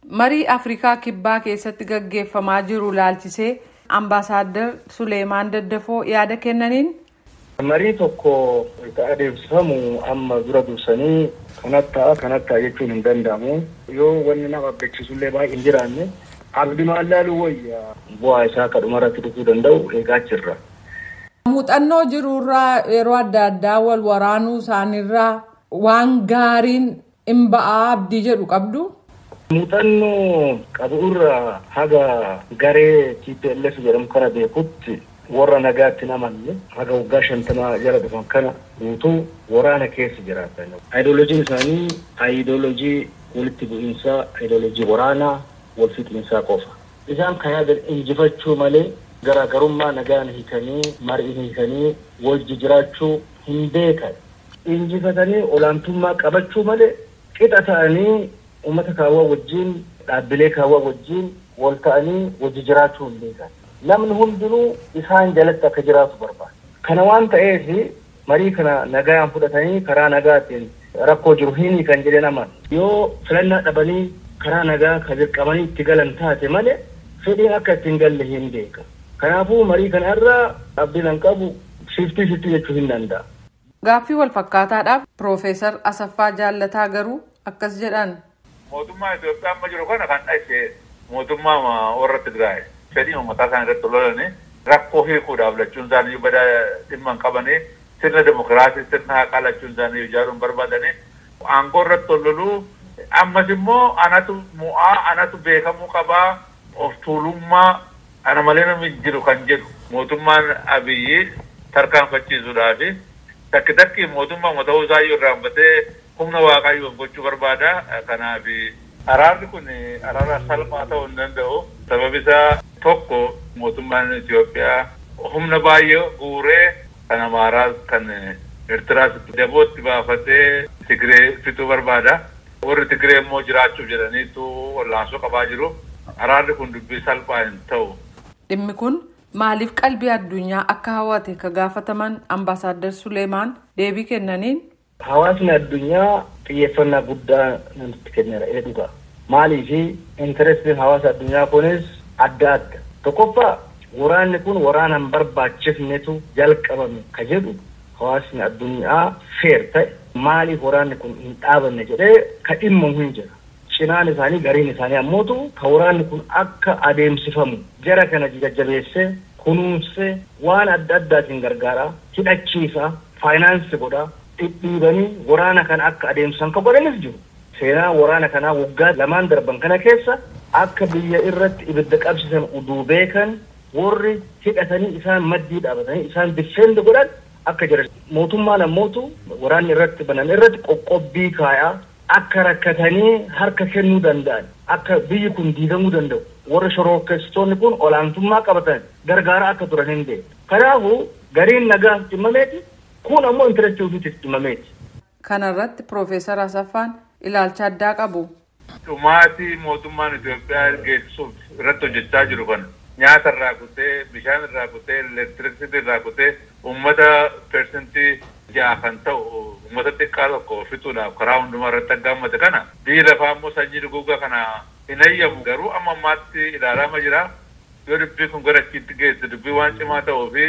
Marii Afrikaa Kibbaa keessatti gaggeeffamaa jiru laalchisee Ambaasaadder Suleemaan Daddafoo yaada kennaniin. Marii tokko adeemsifamu amma dura dursanii kanatti ta'a kanatti ta'a jechuun hin danda'amu. Yoo wanni nama abdachiisullee baay'ee hin jiraanne abdii maal laaluu wayya bu'aa isaa akka dhumarratti dhufuu danda'u eegaa jirra. Muuxannoo jirurraa yeroo adda addaa wal waraanuu isaaniirraa waan gaariin hin ba'aa abdii jedhu qabdu. Muuxannoo qabu irraa haga garee TPLF jedhamu kana beekutti warra nagaatti namanne haga waggaa 50 jala dhufan kana guutuu waraana keessa jiraatan. Ayidooloojiin isaanii ayidooloojii walitti bu'iinsaa, ayidooloojii waraanaa, wal fixiinsaa qofa. Isaan kan yaadan injifachuu malee garaagarummaa nagaan hiikanii, mariin hiikanii, wajji jiraachuu hin beekan. Injifatanii olaantummaa qabachuu malee qixa ta'anii uummata kaawwaa wajjin, dhaabbilee kaawwaa wajjin wal ta'anii wajji jiraachuu hin beekan. Namni hundinuu isaan jalatti akka jiraatu barbaada. Kana waan ta'eef marii kana nagaan fudhatanii karaa nagaatiin rakkoo jiru hin kan jedhe naman. Yoo filannaa dhabanii karaa nagaa ka dirqamanii itti galan taate malee fedhiin akka ittiin galle hin beeka. Kanaafuu marii kana irraa abdiin an qabu 50-50 jechuu hin danda'a. Gaaffii wal fakkaataadhaaf Piroofeesar Asaffaa Jaallataa garuu akkas jedhan. Mootummaa Itoophiyaa amma jiru kana kan dhashe mootummaa warra Tigraay. Fedhii uummataa isaan irratti lolanii rakkoo hiikuudhaaf lachuun isaanii badaa dhimma hin qabanii sirna demokiraasii sirna haqaa lachuun isaanii ijaaruun barbaadanii aangoo irratti loluu ammas immoo anatu mu'aa anatu beekamuu qabaa of tuulummaa ana malee namni jiru kan jedhu mootummaan Abiyyi tarkaanfachiisuudhaafi takki takki mootummaa ta'uu isaa iyyuu irraanfatee humna waaqayyoon gochuu barbaada. Kanaaf araarri kun araara salphaa ta'uu hin danda'u. Sababi isaa tokko mootummaan Itoophiyaa humna baay'ee guuree kan Amaaraas kan Eertiraas dabootti baafatee Tigree fixuu barbaada. Warri Tigree immoo jiraachuuf jedhaniitu wallaansoo qabaa jiru. Araarri kun dubbii salphaa hin ta'u. Dhimmi kun maaliif qalbii addunyaa akka hawwate ka gaafataman Ambaasaadder Suleemaan deebii kennaniin. Hawaasni addunyaa xiyyeeffannaa guddaa namatti kenneera ee dhugaa. Maaliif intarestiin hawaasa addunyaa kunis adda adda. Tokkoffaa waraanni kun waraana hin barbaachifnetu jalqabame ka jedhu hawaasni addunyaa feer ta'e maaliif waraanni kun hin dhaabanne jedhee ka dhimmamu hin jira. Cinaan isaanii gariin isaanii ammootu ka waraanni kun akka adeemsifamu jara kana jajjabeessee kunuunsee waan adda addaatiin gargaaraa hidhachiisaa faayinaansi godhaa dhidhiibanii waraana kana akka adeemsan ka godhanis jiru. Seenaa waraana kanaa waggaa lamaan darban kana keessa akka biyya irratti ibidda qabsiisan uduu beekan warri hidhatanii isaan maddii dhaabatanii isaan difeend godhan akka jira. Mootummaan ammootu waraanni irratti banan irratti qoqqobbii kaayaa akka rakkatanii harka kennuu danda'an akka biyyi kun diigamuu danda'u warri shororkeessitoonni kun olaantummaa qabatan gargaara akka turan hin beeku. Kanaafuu gariin nagaaf dhimmameeti kun ammoo intarestii ofiitiif dhimmameeti. Kanarratti Piroofeesar Asaffaan ilaalcha addaa qabu. Dhumaatii mootummaan Itoophiyaa geessisuuf irratti hojjechaa jiru kana nyaata irraa kutee, bishaan irraa kutee, elektirikisitii irraa kutee uummata 6% kan ta'u uummata xiqqaa tokko fixuudhaaf karaa hundumaa irratti aggaammate kana biyyi lafaa immoo sanyii duguugaa kana hin hayyamu garuu amma ammaatti ilaalamaa jira. Yoo dubbii kun gara achiitti geesse dubbii waan cimaa ta'uu fi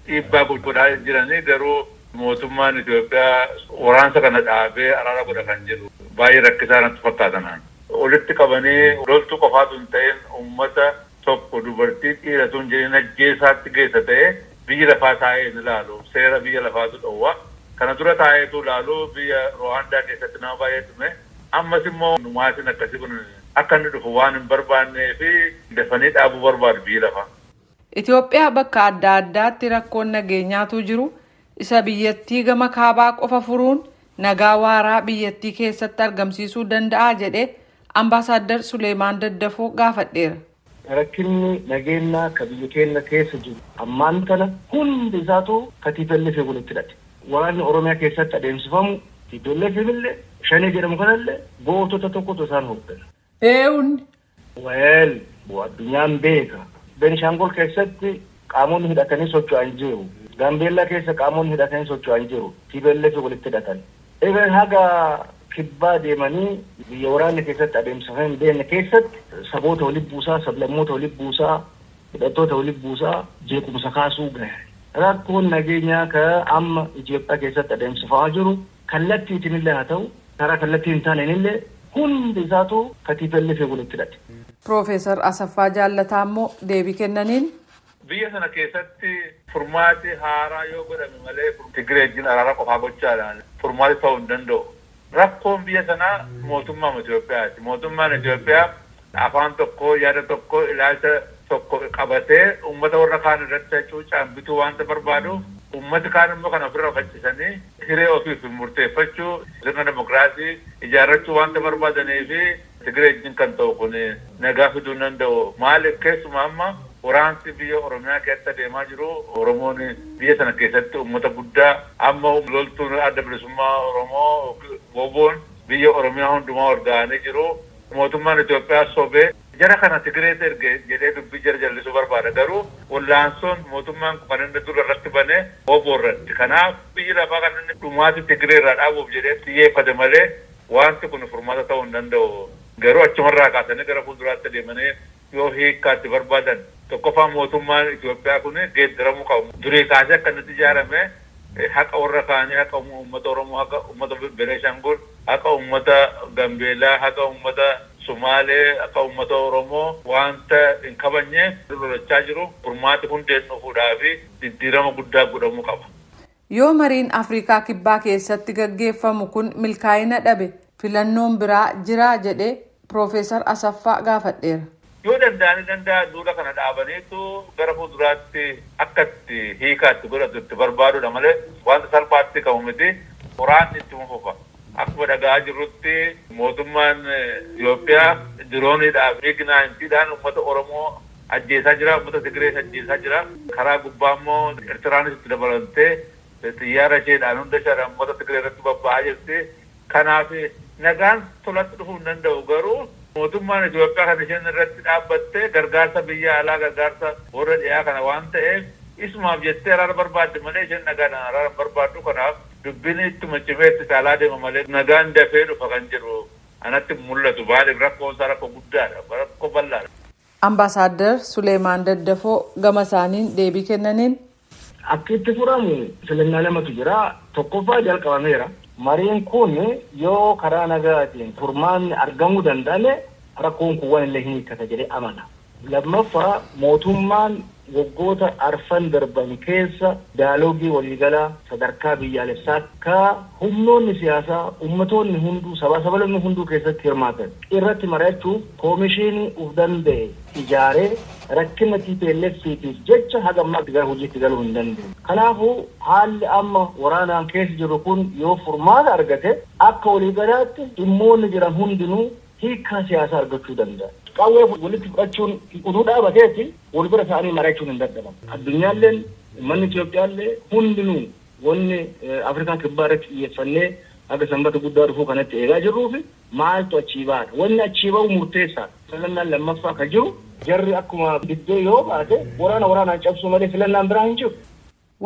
dhiibbaa godhaa jiranii garuu mootummaan Itoophiyaa waraansa kana dhaabee araara godha kan jedhu baay'ee rakkisaa natti fakkaatan. Walitti qabanii loltuu qofaatu hin ta'in uummata tokko dubartii dhiiratu hin jedhin ajjeesaatti geessa ta'e biyyi lafaa taa'ee hin ilaalu. Seera biyya lafaatu dhowwa. Kana dura taa'eetu ilaalu biyya Ruwaandaa keessatti nama baay'ee dhume. Ammas immoo maatiin akkasii kun akka inni dhufu waan hin barbaannee fi dafanii dhaabuu barbaadu biyyi lafaa. Itoophiyaa bakka adda addaatti rakkoon nageenyaatu jiru. Isa biyyattii gama kaabaa qofa furuun nagaa waaraa biyyattii keessatti argamsiisuu danda'a jedhee Ambaasaadder Suleemaan Daddafoo gaafadheera. Rakkinni nageenyaa ka biyya keenya keessa jiru ammaan kana hundi isaatu ka TPLF walitti hidhate. Waraanni Oromiyaa keessatti adeemsifamu TPLF illee Shanee jedhamu kanallee gootota tokkotu isaan hooggana. Eewunni. Weel addunyaan beeka. Benishaangol keessatti qaamonni hidhatanii socho'an jiru. Gaambeellaa keessa qaamonni hidhatanii socho'an jiru. TPLF walitti hidhatan. Even haga Kibbaa deemanii biyya waraanni keessatti adeemsifamee hin beekne keessatti saboota walitti buusaa, sablammoota walitti buusaa, hidhattoota walitti buusaa jeequmsa kaasuu gahe. Rakkoon nageenyaa ka amma Itoophiyaa keessatti adeemsifamaa jiru kallattiitiin illee haa ta'u karaa kallattii hin taaneen illee hundi isaatu ka TPLF walitti hidhate. Piroofeesar Asaffaa Jaallataa immoo deebii kennaniin. Biyya sana keessatti furmaati haaraa yoo godhame malee Tigree wajjin araara qofaa gochaadhaan furmaati ta'uu hin danda'u. Rakkoon biyya sanaa mootummaa Itoophiyaati. Mootummaan Itoophiyaa afaan tokko, yaada tokko, ilaalcha tokko qabatee uummata warra kaan irratti hacuucaan bituu waanta barbaaduuf uummati kaan immoo kana ofirra faccisanii hiree ofiif murteeffachuu sirna dimokiraasii ijaarrachuu waanta barbaadanii fi Tigree wajjin kan ta'u kun nagaa fiduu hin danda'u. Maaliif keessumaa amma waraansi biyya Oromiyaa keessa deemaa jiru Oromoon biyya sana keessatti uummata guddaa amma loltuun adda bilisummaa Oromoo boboon biyya Oromiyaa hundumaa ol ga'anii jiru. Mootummaan Itoophiyaa sobee jara kana Tigreetti erge jedhee dubbii jara jallisuu barbaada. Garuu wallaansoon mootummaan kan inni dura irratti banee oboo irratti. Kanaaf biyyi lafaa kan inni dhumaati Tigree irraa dhaabuuf jedhee xiyyeeffate malee wanti kun furmaata ta'uu hin danda'u. Garuu achumarraa kaasanii gara fuulduraatti deemanii yoo hiikkaatti barbaadan tokkoffaa mootummaan Itoophiyaa kun geeddaramuu qabu. Durii kaasee akka inni ijaarame haqa warra kaanii, haqa uummata Oromoo, haqa uummata Beneeshangul, haqa uummata Gambeelaa, haqa uummata Sumaalee, haqa uummata Oromoo wanta hin kabajne lolachaa jiru furmaati hundeen dhufuudhaa fi diddiirama guddaa godhamuu qaba. Yoo mariin Afrikaa Kibbaa keessatti gaggeeffamu kun milkaa'ina dhabe filannoon biraa jira jedhee Piroofeesar Asaffaa gaafadheera. Yoo danda'anii danda'an duula kana dhaabaniitu gara fuulduraatti akka itti hiikaatti godhatu itti barbaadudha malee wanta salphaatti qabu miti. Waraanni itti fufa. Akkuma dhaga'aa jirrutti mootummaan Itoophiyaa dirooniidhaa fi miig-19dhaan uummata Oromoo ajjeesaa jira, uummata Tigirees ajjeesaa jira. Karaa gubbaa immoo Eertiraanis itti dabalamtee xiyyaara isheedhaan hunda isheedhaan uummata Tigiree irratti bobba'aa jirti. Kanaaf nagaan tolatti dhufuu hin danda'u garuu mootummaan Itoophiyaa kan isheen irratti dhaabbattee gargaarsa biyya alaa gargaarsa warra dhiyaa kana waan ta'eef isumaaf jettee araara barbaadde malee isheen nagaadhaan araara hin barbaaddu. Kanaaf dubbiin ittuma cimee itti saalaa deema malee nagaan dafee dhufa kan jedhu anatti mul'atu. Baay'ee rakkoon isaa rakkoo guddaadha, rakkoo bal'aadha. Ambaasaadder Suleemaan Daddafoo gama isaaniin deebii kennaniin. Akka itti furamu filannaa lamatu jira. Tokkoffaa jalqabameera. Mariin kun yoo karaa nagaatiin furmaanni argamuu danda'ame rakkoon kun waan illee hin hiikkata jedhee amana. Lammaffaa mootummaan waggoota arfan darban keessa daaloogii waliigalaa sadarkaa biyyaalessaa ka humnoonni siyaasaa ummatoonni hunduu sabaa sabaloonni hunduu keessatti hirmaatan irratti mari'achuuf koomishinii uf danda'e ijaaree rakkina TPLF-tiif jecha haga ammaa gara hojiitti galuu hin dandeenye. Kanaafuu haalli amma waraanaan keessa jiru kun yoo furmaata argate akka waliigalaatti dhimmoonni jiran hundinuu hiikkaa siyaasaa argachuu danda'a. Qawwee walitti fudhachuun utuu dhaabateeti wal bira ta'anii mari'achuun hin dadhabamu. Addunyaalleen uummanni Itoophiyaallee hundinuu wanni Afrikaa Kibbaa irratti xiyyeeffannee haga sanbata guddaa dhufuu kanatti eegaa jirruufi maaltu achii baata? Wanni achii ba'u murteessaadha. Filannaan lammaffaa kan jiru jarri akkuma diddee yoo baate waraana waraanaan cabsuu malee filannaan biraa hin jiru.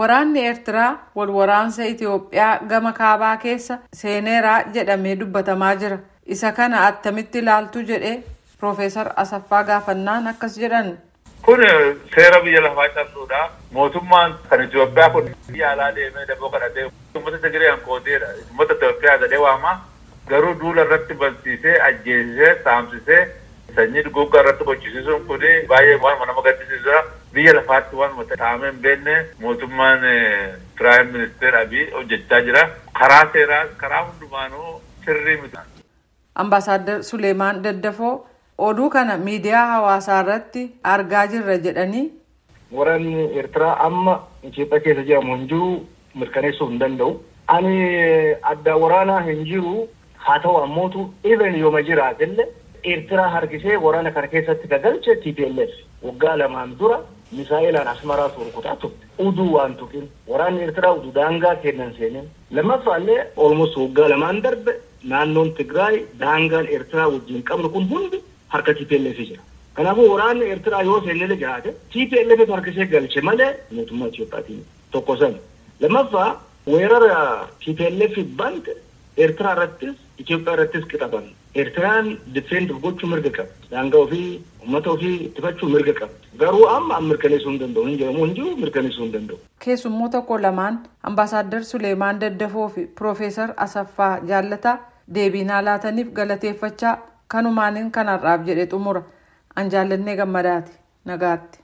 Waraanni Eertiraa wal waraansa Itoophiyaa gama kaabaa keessa seeneeraa jedhamee dubbatamaa jira. Isa kana attamitti ilaaltu jedhee Piroofeesar Asaffaa gaafannaan akkas jedhan. Kun seera biyya lafaa cabsuudha. Mootummaan kan Itoophiyaa kun biyya alaa deemee daboo kadhatee uummata Tigree hankooteedha. Uummata Itoophiyaa jedhee waama. Garuu duula irratti bansiisee, ajjeesisee, saamsisee sanyii duguuggaa irratti gochisiisuun kun baay'ee waanuma nama gaddisiisudha. Biyya lafaatti waanuma taa'amee hin beekne mootummaan Piraayim Ministeer Abiy hojjechaa jira. Karaa seeraas karaa hundumaanuu sirrii miti. Ambaasaadder Suleemaan Daddafoo oduu kana miidiyaa hawaasaa irratti argaa jirra jedhanii. Waraanni Eertiraa amma Itoophiyaa keessa jedhamu hin jiru mirkaneessuu hin danda'u. Ani adda waraanaa hin jiru haa ta'u ammootu even yooma jiraatellee Eertiraa harkisee waraana kana keessatti gagalche TPLF waggaa lamaan dura misaa'ilaan Asmaraa rukutaa turte. Uduu waan tuqin waraanni Eertiraa uduu daangaa kennan seenee lammaffaallee olmos waggaa lamaan darbe naannoon Tigraay daangaan Eertiraa wajjin qabnu kun hundi harka TPLF jira. Kanaafuu waraanni Eertiraa yoo seenelee jiraate TPLF harkisee galche malee mootummaa Itoophiyaatiin tokko sana. Lammaffaa weerara TPLF bante Eertiraa irrattis Itoophiyaa irrattis qixaban. Eertiraan defend gochuu mirga qabdi. Daangaa ofii uummata ofii ittifachuu mirga qabdi. Garuu amma mirkaneessuu hin danda'u. Hin jedhamu hin jiru mirkaneessuu hin danda'u. Keessummoota koo lamaan Ambaasaadder Suleemaan Daddafoo fi Piroofeesar Asaffaa Jaallataa deebii naa laataniif galateeffachaa kanumaaniin kanarraaf jedhe xumura. An Jaallannee Gammadaati. Nagaatti.